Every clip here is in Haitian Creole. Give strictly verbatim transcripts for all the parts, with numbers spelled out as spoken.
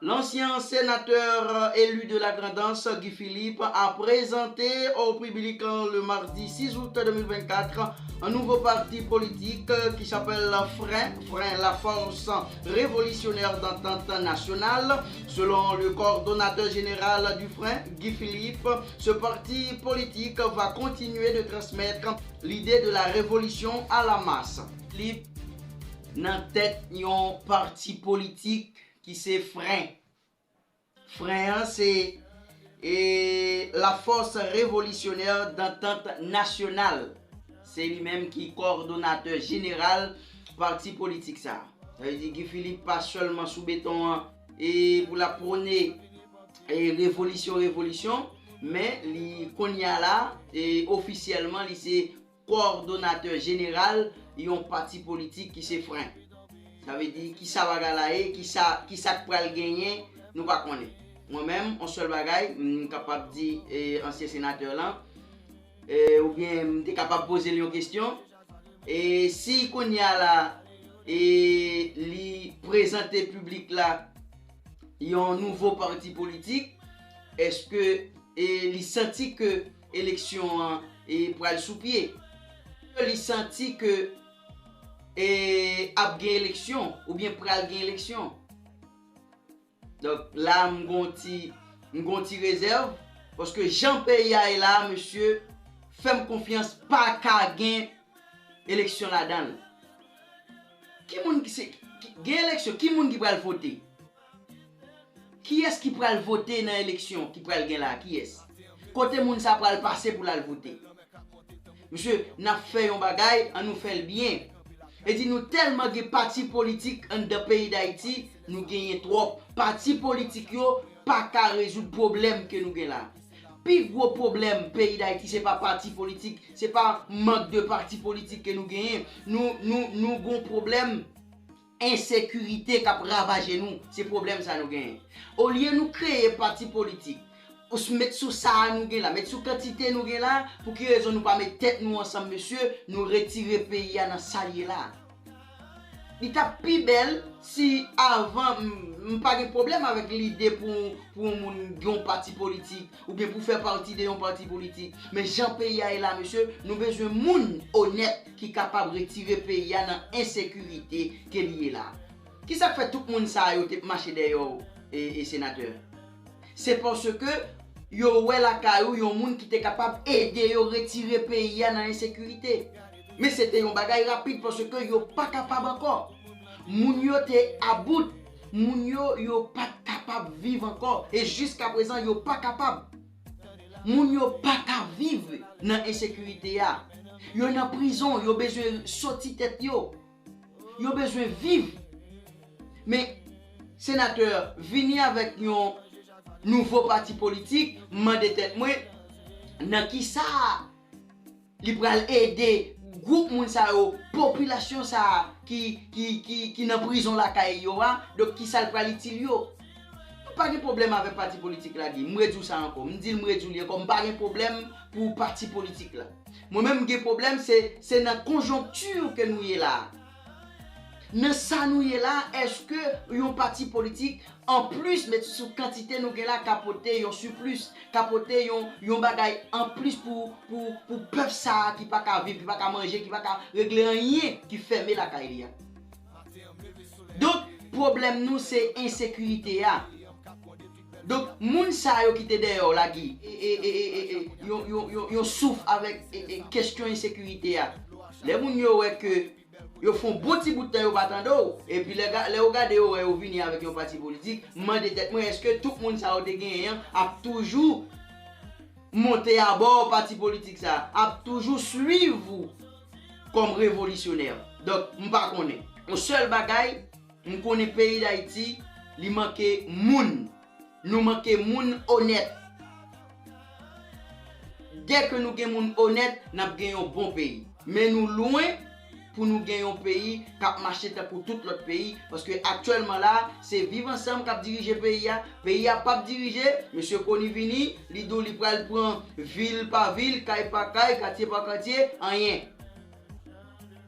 L'ancien sénateur élu de la Grand'Anse, Guy Philippe, a présenté au public le mardi six août deux mille vingt-quatre un nouveau parti politique qui s'appelle Frein, Frein, la force révolutionnaire d'entente nationale. Selon le coordonnateur général du Frein, Guy Philippe, ce parti politique va continuer de transmettre l'idée de la révolution à la masse. Philippe nan tèt yon pati politik ki se Frein. Frein an se e, la force révolutionnaire d'entente nationale. Se li menm ki kowòdonatè jeneral pati politik sa. Sa vle di Guy Philippe pa sèlman sou beton an e pou l ap pwone e, revolisyon, revolisyon, men li kounye a la e, ofisyèlman li se kowòdonatè jeneral yon pati politik ki se Frein. Sa vle di kisa bagay la ye, kisa, kisa k pral genyen, nou pa konnen. Mwen menm, yon sèl bagay, m kapab di e, ansyen senatè lan, e, oubyen m te kapab poze l yon kesyon. E si kounye a la, e, li prezante piblik la yon nouvo pati politik, èske e, li santi ke eleksyon an e, pral sou pye? Èske li santi ke e, ap gen eleksyon oubyen pral gen eleksyon? Donk la, m gon ti, m gon ti rezèv, paske jan peyi a ye la, mesye, fè m konfyans, pa ka gen eleksyon ladan l. Ki moun ki se, ki, gen eleksyon, ki moun ki pral vote? Kiyès ki pral vote nan eleksyon ki pral gen la? Kiyès? Kote moun sa pral pase pou l al vote? Mesye, n ap fè yon bagay, ann nou fè l byen. E di nou tèlman gen pati politik anndan peyi Dayiti, nou genyen twòp. Pati politik yo pa ka rezoud pwoblèm ke nou gen la. Pi gwo pwoblèm peyi Dayiti se pa pati politik, se pa mank de pati politik ke nou genyen. Nou, nou, nou gon pwoblèm ensekirite k ap ravaje nou. Se pwoblèm sa nou genyen. Olye nou kreye pati politik, ou s- met sou sa a nou gen la, met sou kantite nou gen la, pou ki rezon nou pa met tèt nou ansanm, mesye, nou retire peyi a nan sa l ye la? Li t ap pi bèl si avan, m, m pa gen pwoblèm avèk lide pou, pou yon moun gen yon pati politik, oubyen pou fè pati de yon pati politik. Men jan peyi a ye la, mesye, nou bezwen moun onèt ki kapab retire peyi a nan ensekirite ke li ye la. Kisa k fè tout moun sa yo te mache dèyè w, e, e senatè? Se paske yo wè lakay ou yon moun ki te kapab ede yo retire peyi a nan ensekirite. Men se te yon bagay rapid paske yo pa kapab ankò. Moun yo te about, moun yo, yo pa t kapab viv ankò. E jiskaprezan, yo pa kapab. Moun yo pa ka viv nan ensekirite a. Yo nan prizon, yo bezwen soti tèt yo. Yo bezwen viv. Men, senatè, vini avèk yon nouvo pati politik, m mande tèt mwen, nan kisa li pral ede gwoup moun sa yo, popilasyon sa a ki, ki, ki, ki nan prizon lakay yo a, donk kisa l pral itil yo? M pa gen pwoblèm avèk pati politik la, Guy. M redi w sa ankò. M di l, m redi w li ankò. M pa gen pwoblèm pou pati politik la. Mwen menm, m gen pwoblèm, se, se nan konjonkti ke nou ye la a. Nan sa nou ye la a, èske yon pati politik, anplis, met sou kantite nou gen la, ka pote yon siplis, ka pote yon, yon bagay anplis pou, pou, pou pèp sa a ki pa ka viv, ki pa ka manje, ki pa ka regle anyen, ki fèmen lakay li a? Donk, pwoblèm nou, se ensekirite a. Donk, moun sa yo ki te dèyè w la, Guy, e, e, e, e, e, e, yon, yon, yon, yon souf avèk e, e, kesyon ensekirite a. Lè moun yo wè ke yo fè yon bon ti bout tan yo pa tande w, epi lè, ga- lè yo gade yo wè yo vini avèk yon pati politik, m mande tèt mwen, èske tout moun sa yo te genyen an ap toujou monte abò pati politik sa a, ap toujou swiv ou kòm revolisyonè? Donk, m pa konnen. Yon sèl bagay, m konnen peyi Dayiti, li manke moun. Nou manke moun onèt. Dèke nou gen moun onèt, n ap gen yon bon peyi. Men nou lwen pou nou gen yon peyi k ap mache tankou tout lòt peyi, paske aktyèlman la, se Viv Ansanm k ap dirije peyi a. Peyi a p ap dirije, mesye Conille vini, li di w li pral pran vil pa vil, kay pa kay, katye pa katye, anyen.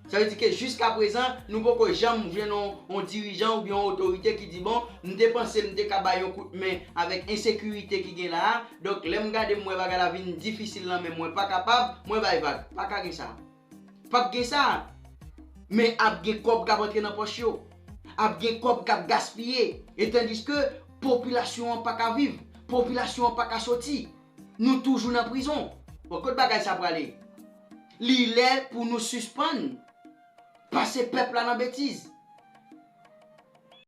Sa vle di ke jiska prezan, nou poko janm jwenn yon, yon dirijan oubyen yon otorite ki di, bon, m te panse m te ka bay yon kout men avèk ensekirite ki gen la a, donk lè m gade m wè bagay la vin difisil nan men mwen, pa kapab, mwen bay vag. Pa ka gen sa. P ap gen sa. Men ap gen kòb k ap antre nan pòch yo. Ap gen kòb k ap gaspiye. E tandiske popilasyon an pa ka viv. Popilasyon an pa ka soti. Nou toujou nan prizon. Bon, kot bagay sa prale? Li lè pou nou sispann pase pèp la nan betiz.